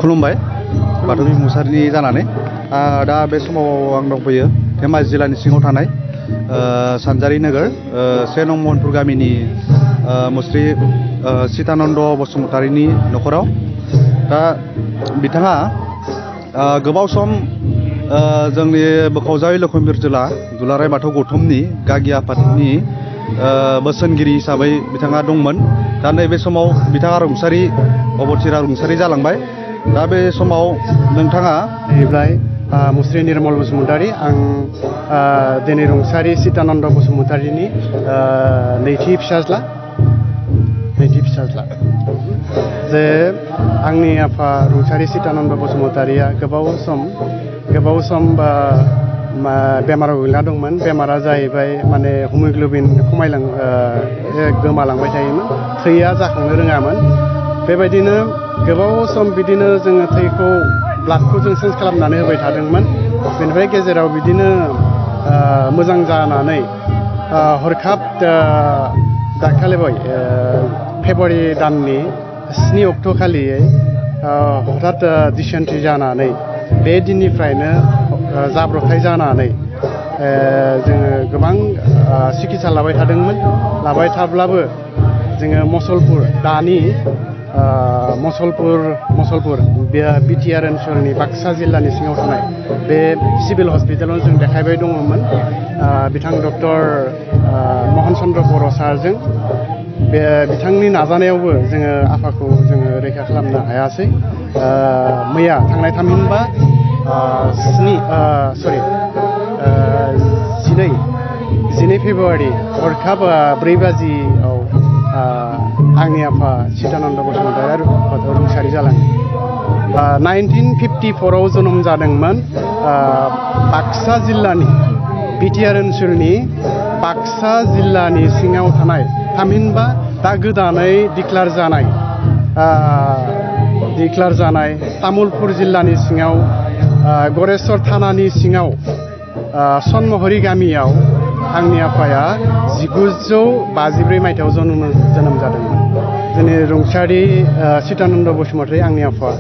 खुलुमबाय बाथौ बिमुसारनि जानानै दा बे समाव आं दंफैयो धेमाजि जिल्लानि सिङाव थानाय सानजारि नोगोर 1 नं महनपुर गामिनि मुस्रि चितानन्द बसुमतारीनि न'खराव दा बिथाङा गोबाव सम जोंनि बोखावजायै लखिमपुर जिल्ला दुलाराय बाथौ गौथुमनि गागि आफादनि बोसोनगिरि हिसाबै बिथाङा दंमोन। दा नैबे समाव बिथाङा रुंसारि जालांबाय। दा बे समाव नोंथाङा बेनिफ्राय मुस्रि निर्मल बसुमतारी आं दिनै रुंसारि चितानन्द बसुमतारीनि नैथि फिसाज्ला जे आंनि आफा रुंसारि चितानन्द बसुमतारीया गोबाव सम बेमाराव गोग्लैना दंमोन। बेमारा जाहैबाय माने हिमग्ल'बिन गोमालांबाय थायोमोन, थैया जाखांनो रोङामोन। बेबायदिनो गोबाव सम बिदिनो जोङो थैखौ ब्लाडखौ जों चेन्ज खालामनानै होबाय थादोंमोन। बेनिफ्राय गेजेराव बिदिनो मोजां जानानै हरखाब दाखालि फेब्रुवारि दाननि 7 अक्ट' खालि हठात डिसेन्ट्रि जानानै बे दिननिफ्रायनो जाब्रबथाय जानानै जोङो गोबां सिकित्सा लाबाय थादोंमोन। लाबाय थाब्लाबो जोङो मुसलपुर दानि मुसलपुर बिटिआर ओनसोलनि बाक्सा जिल्लानि सिङाव थानाय बे सिभिल हस्पिटालाव जों देखायबाय दङमोन बिथां डक्टर महन चन्द्र बर' सारजों। बिथांनि नाजानायावबो जोङो आफाखौ जोङो रैखा खालामनो हायासै। मैया थांनाय थामहिनबा 12 फेब्रुवारि हरखाब 4 बाजियाव आंनि आफा चितानन्द बसुमतारी रुंसारि जालाङो। 1954 आव जोनोम जादोंमोन बाक्सा जिल्लानि बिटिआर ओनसोलनि बाक्सा जिल्लानि सिङाव थानाय थामहिनबा दा गोदानै डिक्लार जानाय तामुलपुर जिल्लानि सिङाव गरेस्वर थानानि सिङाव सनमहरी गामियाव आंनि आफाया 1954 मायथाइयाव जोनोम जादोंमोन। जोंनि रुंसारि चितानन्द बसुमतारी आंनि आफा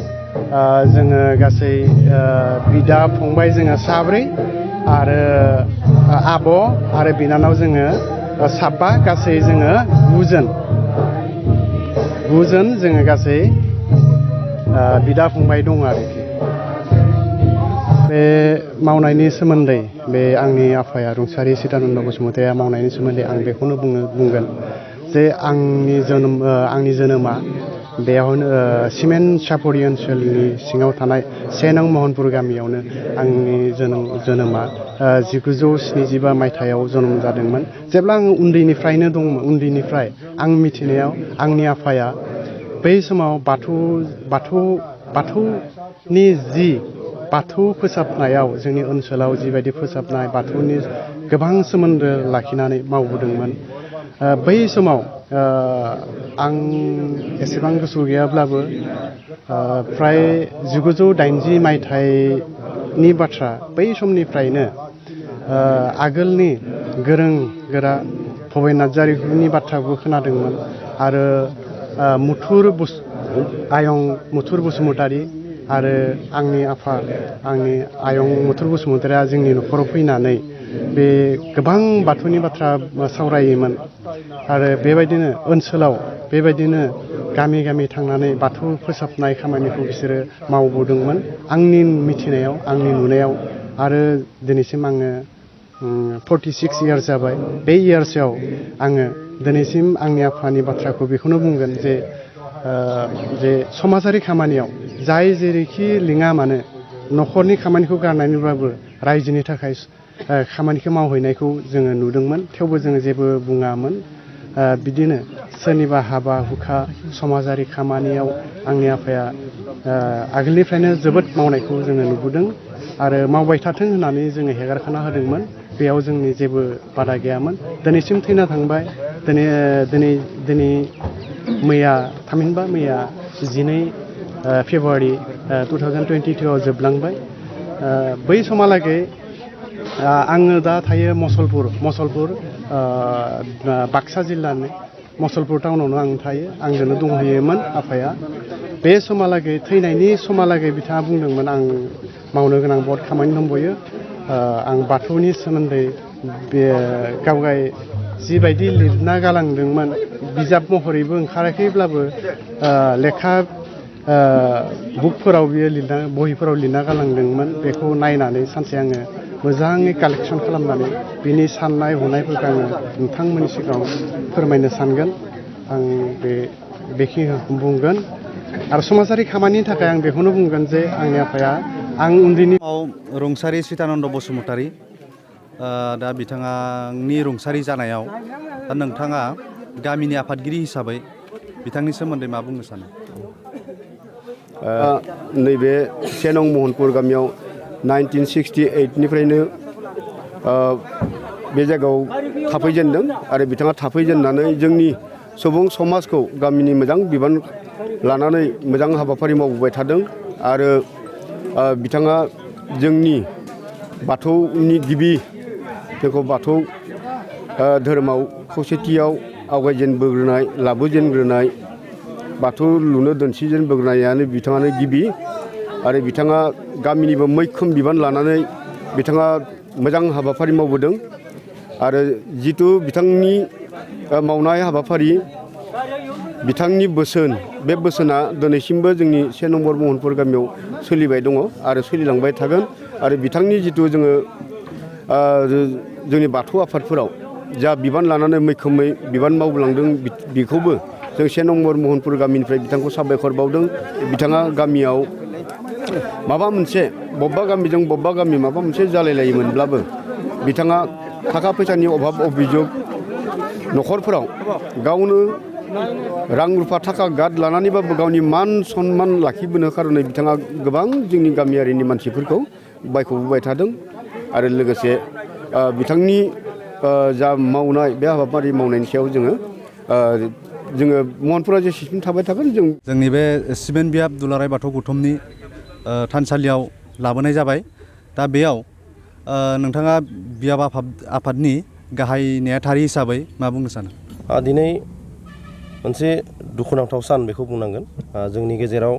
जोङो गासै बिदा फंबाय जोङो 7 आरो आब' आरो बिनानाव जोङो 7 गासै जोङो 9 जन जोङो गासै बिदा फंबाय दङ आरोखि। बे मावनायनि सोमोन्दै बे आंनि आफाया रुंसारि चितानन्द बसुमतारीया मावनायनि सोमोन्दै आं बेखौनो बुंगोन जे आंनि जोनोमा बेयावनो सिमेन्ट सापरि ओनसोलनि सिङाव थानाय 1 नं महनपुर गामियावनो आंनि जोनोमा 1975 मायथाइयाव जोनोम जादोंमोन। जेब्ला आं उन्दैनिफ्राय आं मिथिनायाव आंनि आफाया बै समाव बाथौ फोसाबनायाव जोंनि ओनसोलाव जिबायदि फोसाबनाय बाथौनि गोबां सोमोन्दो लाखिनानै मावबोदोंमोन। बै समाव आं एसेबां गोसो गैयाब्लाबो फ्राय 1980 मायथाइनि बाथ्रा बै समनिफ्रायनो आगोलनि गोरों गोरा भबेन नार्जारीनि बाथ्राखौ खोनादोंमोन आरो मुथुर बसुमतारी आरो आंनि आयं मुथुर बसुमतारीया जोंनि न'खराव फैनानै बे गोबां बाथौनि बाथ्रा सावरायोमोन आरो बेबायदिनो ओनसोलाव गामि गामि थांनानै बाथौ फोसाबनाय खामानिखौ बिसोरो मावबोदोंमोन। आंनि मिथिनायाव आंनि नुनायाव आरो दिनैसिम आङो 46 इयार्स जाबाय। बे इयार्सआव आङो दिनैसिम आंनि आफानि बाथ्राखौ बेखौनो बुंगोन जे समाजारि खामानियाव जाय जेरैखि लिङा मानो न'खरनि खामानिखौ गारनानैब्लाबो रायजोनि थाखाय खामानिखौ मावहैनायखौ जोङो नुदोंमोन। थेवबो जोङो जेबो बुङामोन। बिदिनो सोरनिबा हाबा हुखा समाजारि खामानियाव आंनि आफाया आगोलनिफ्रायनो जोबोद मावनायखौ जोङो नुबोदों आरो मावबाय थाथों होननानै जोङो हेगारखाना होदोंमोन। बेयाव जोंनि जेबो बादा गैयामोन। दिनैसिम थैना थांबाय। दिनै मैया 12 फेब्रुवारि 2022 आव जोबलांबाय। बै समहालागै आङो दा थायो मुसलपुर बाक्सा जिल्लानि मुसलपुर टाउनावनो आं थायो। आंजोंनो दंहैयोमोन आफाया। बे समहालागै थैनायनि समहालागै बिथाङा बुंदोंमोन आं मावनो गोनां बहुद खामानि दंबावो आं बाथौनि सोमोन्दै बे गावगाय जिबायदि लिरना गालांदोंमोन बिजाब महरैबो ओंखाराखैब्लाबो लेखा बुकफोराव बियो लिरना बहिफोराव लिरना गालांदोंमोन बेखौ नायनानै सानसे आङो मोजाङै कालेक्सन खालामनानै बिनि साननाय हनायफोरखौ आङो नोंथांमोननि सिगाङाव फोरमायनो सानगोन आं बेखिनिखौ बुंगोन आरो समाजारि खामानिनि थाखाय आं बेखौनो बुंगोन जे आंनि आफाया आं उन्दैनि रुंसारि चितानन्द बसुमतारी दा बिथाङानि रुंसारि जानायाव दा नोंथाङा गामिनि आफादगिरि हिसाबै बिथांनि सोमोन्दै मा बुंनो सानो नैबे 1 नं महनपुर गामियाव 1968निफ्रायनो बे जायगायाव थाफैजेनदों आरो बिथाङा थाफैजेननानै जोंनि सुबुं समाजखौ गामिनि मोजां बिबान लानानै मोजां हाबाफारि मावबोबाय थादों आरो बिथाङा जोंनि बाथौनि गिबि जोंखौ बाथौ धोरोमाव खौसेथियाव आवगायजेनबोग्रोनाय लाबोजेनग्रोनाय बाथौ लुनो दोनसिजेनबोग्रोनायानो बिथाङानो गिबि आरो बिथाङा गामिनिबो मैखोम बिबान लानानै बिथाङा मोजां हाबाफारि मावबोदों आरो जिथु बिथांनि मावनाय हाबाफारि बिथांनि बोसोन बे बोसोना दिनैसिमबो जोंनि 1 नम्बर महनपुर गामियाव सोलिबाय दङ आरो सोलिलांबाय थागोन आरो बिथांनि जिथु जोङो जोंनि बाथौ आफादफोराव जा बिबान लानानै मैखोमै बिबान मावलांदों बेखौबो जों 1 नम्बर महनपुर गामिनिफ्राय बिथांखौ साबायखर बावदों बिथाङा गामियाव माबा मोनसे बबेबा गामिजों बबेबा गामि माबा मोनसे जालायलायोमोनब्लाबो बिथाङा थाखा फैसानि अभाब अभियोग न'खरफोराव गावनो रां रुफा थाखा गाद लानानैबाबो गावनि मान सन्मान लाखिबोनो खारनै बिथाङा गोबां जोंनि गामियारिनि मानसिफोरखौ बायखोबोबाय थादों आरो लोगोसे बिथांनि जा मावनाय बे हाबाफारि मावनायनि सायाव जोङो महनपुरा जेसेसिम थाबाय थागोन जोंनि बे सिमेन्ट बियाब दुलाराय बाथौ गौथुमनि थानसालियाव लाबोनाय जाबाय दा बेयाव नोंथाङा बियाब आफादनि गाहाय नेहाथारि हिसाबै मा बुंनो सानो दिनै मोनसे दुखुनांथाव सान बेखौ बुंनांगोन जोंनि गेजेराव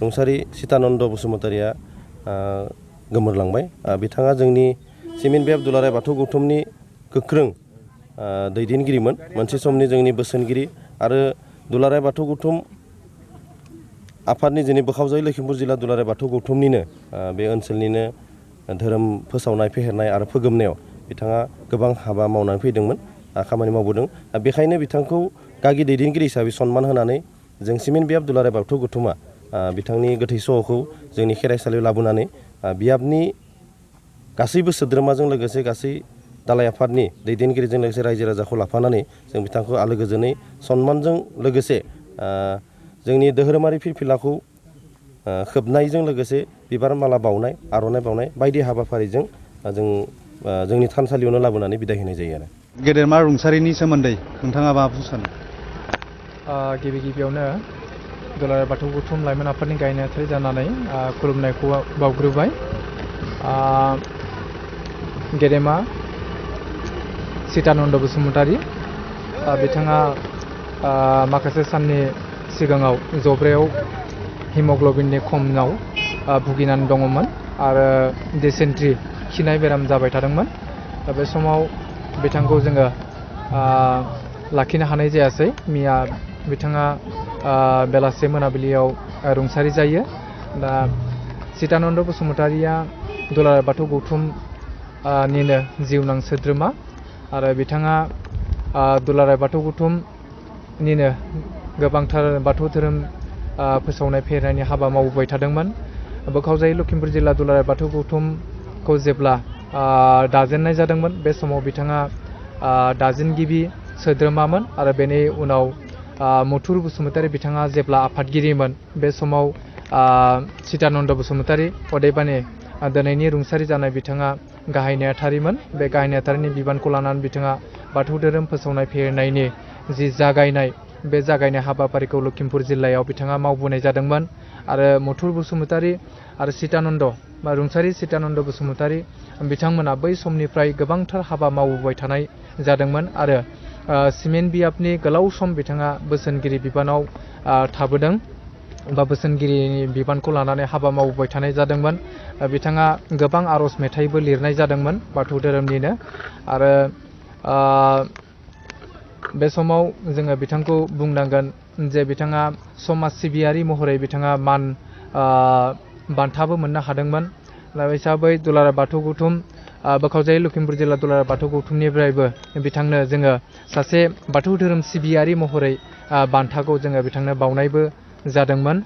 रुंसारि चितानन्द बसुमतारीया गोमोरलांबाय बिथाङा जोंनि सिमेन्ट बियाब दुलाराय बाथौ गौथुमनि गोख्रों दैदेनगिरिमोन मोनसे समनि जोंनि बोसोनगिरि आरो दुलाराय बाथौ गौथुम आफादनि जोंनि बोखावजायै लखिमपुर जिल्ला दुलाराय बाथौ गौथुमनिनो बे ओनसोलनिनो धोरोम फोसावनाय फेहेरनाय आरो फोगोमनायाव बिथाङा गोबां हाबा मावनानै फैदोंमोन खामानि मावबोदों बेखायनो बिथांखौ गागि दैदेनगिरि हिसाबै सन्मान होनानै जों सिमेन्ट बियाब दुलाराय बाथौ गौथुमा बिथांनि गोथै सह'खौ जोंनि खेराइसालियाव लाबोनानै बियाबनि गासैबो सोद्रोमाजों लोगोसे गासै दालाय आफादनि दैदेनगिरिजों लोगोसे रायजो राजाखौ लाफानानै जों बिथांखौ आलो गोजोनै सन्मानजों लोगोसे जोंनि धोरोमारि फिरफिलाखौ खोबनायजों लोगोसे बिबार माला बावनाय आर'नाइ बावनाय बायदि हाबाफारिजों जों जोंनि थानसालियावनो लाबोनानै बिदाय होनाय जायो आरो गेदेरमा रुंसारिनि सोमोन्दै नोंथाङा मा बुंनो गिबियावनो दुलाराय बाथौ गौथुम लाइमोन आफादनि गाहाय नेहाथारि जानानै खुलुमनायखौ बावग्रोबाय गेदेमा चितानन्द बसुमतारी बिथाङा माखासे साननि सिगाङाव जब्रायाव हिमग्ल'बिननि खमाव भुगिनानै दङमोन आरो डिसेन्ट्रि खिनाय बेराम जाबाय थादोंमोन दा बे समाव बिथांखौ जोङो लाखिनो हानाय जायासै मैया बिथाङा बेलासे मोनाबिलियाव रुंसारि जायो दा चितानन्द बसुमतारीया दुलाराय बाथौ गौथुमनिनो जिउनां सोद्रोमा आरो बिथाङा दुलाराय बाथौ गौथुमनिनो गोबांथार बाथौ धोरोम फोसावनाय फेहेरनायनि हाबा मावबोबाय थादोंमोन बोखावजायै लखिमपुर जिल्ला दुलाराय बाथौ गौथुमखौ जेब्ला दाजेननाय जादोंमोन बे समाव बिथाङा दाजेनगिरि सोद्रोमामोन आरो बेनि उनाव मथुर बसुमतारी बिथाङा जेब्ला आफादगिरिमोन बे समाव चितानन्द बसुमतारी अदेबानि दिनैनि रुंसारि जानाय बिथाङा गाहाय नेहाथारिमोन बे गाहाय नेहाथारिनि बिबानखौ लानानै बिथाङा बाथौ धोरोम फोसावनाय फेहेरनायनि जि जागायनाय बे जागायनाय हाबाफारिखौ लखिमपुर जिल्लायाव बिथाङा मावबोनाय जादोंमोन आरो मथुर बसुमतारी आरो चितानन्द बा रुंसारि चितानन्द बसुमतारी बिथांमोना बै समनिफ्राय गोबांथार हाबा मावबोबाय थानाय जादोंमोन आरो सिमेन्ट बियाबनि गोलाव सम बिथाङा बोसोनगिरि बिबानाव थाबोदों बा बोसोनगिरिनि बिबानखौ लानानै हाबा मावबाय थानाय जादोंमोन। बिथाङा गोबां आर'ज मेथाइबो लिरनाय जादोंमोन बाथौ धोरोमनिनो आरो बे समाव जोङो बिथांखौ बुंनांगोन जे बिथाङा समाज सिबियारि महरै बिथाङा मान बान्थाबो मोननो हादोंमोन। दा हिसाबै दुलाराय बाथौ गौथुम बोखावजायै लखिमपुर जिल्ला दुलाराय बाथौ गौथुमनिफ्रायबो बिथांनो जोङो सासे बाथौ धोरोम सिबियारि महरै बान्थाखौ जोङो बिथांनो बावनायबो जादोंमोन।